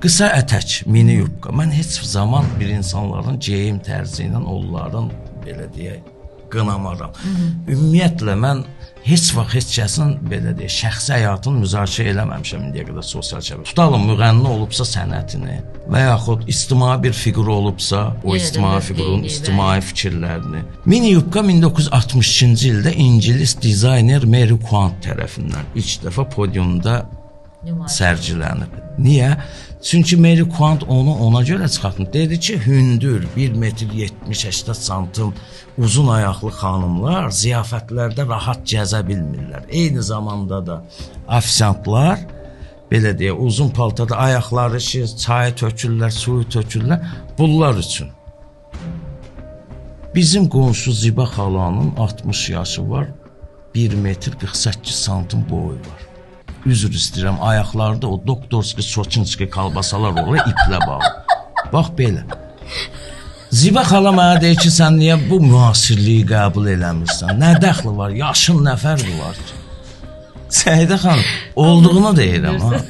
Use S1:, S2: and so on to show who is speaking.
S1: Qısa ətək, mini yubka. Mən heç zaman bir insanların geyim tərzi ilə onların belə deyək qınamaram. Ümumiyyətlə mən heç vaxt heç kəsin belə deyək şəxsi həyatını müzakirə eləməmişəm indiyə qədər sosial şəbəkə. Tutalım müğənni olubsa sənətini və yaxud ictimai bir fiqur olubsa, o
S2: Yenə də
S1: ictimai fiqurun
S2: mövqeyini,
S1: ictimai fikirlərini. Mini yubka 1962-ci ildə ingilis dizayner Mary Quant tərəfindən ilk dəfə podiumda
S2: Nümayiş.
S1: sərgilənib. Niyə? Çünki Mary Quant onu ona görə çıxartdı. Dedi ki, hündür 1 metr 70-80 santim uzun ayaqlı xanımlar ziyafətlərdə rahat gəzə bilmirlər. Eyni zamanda da ofisiantlar belə deyə uzun paltarda ayaqları şiş, çayı tökürlər, suyu tökürlər. Bunlar üçün. Bizim qonşu Ziba xalanın 60 yaşı var. 1 metr 48 santim boyu var. Üzr istəyirəm, ayaqlarda o doktorski, soçinski kalbasalar olur, iplə bağlı. Bax belə. Ziba xala mənə deyir ki, sən niyə bu müasirliyi qəbul eləmirsən? Nə dəxli var? Yaşın nə fərqi var ki? Səidə xanım, olduğunu deyirəm ha.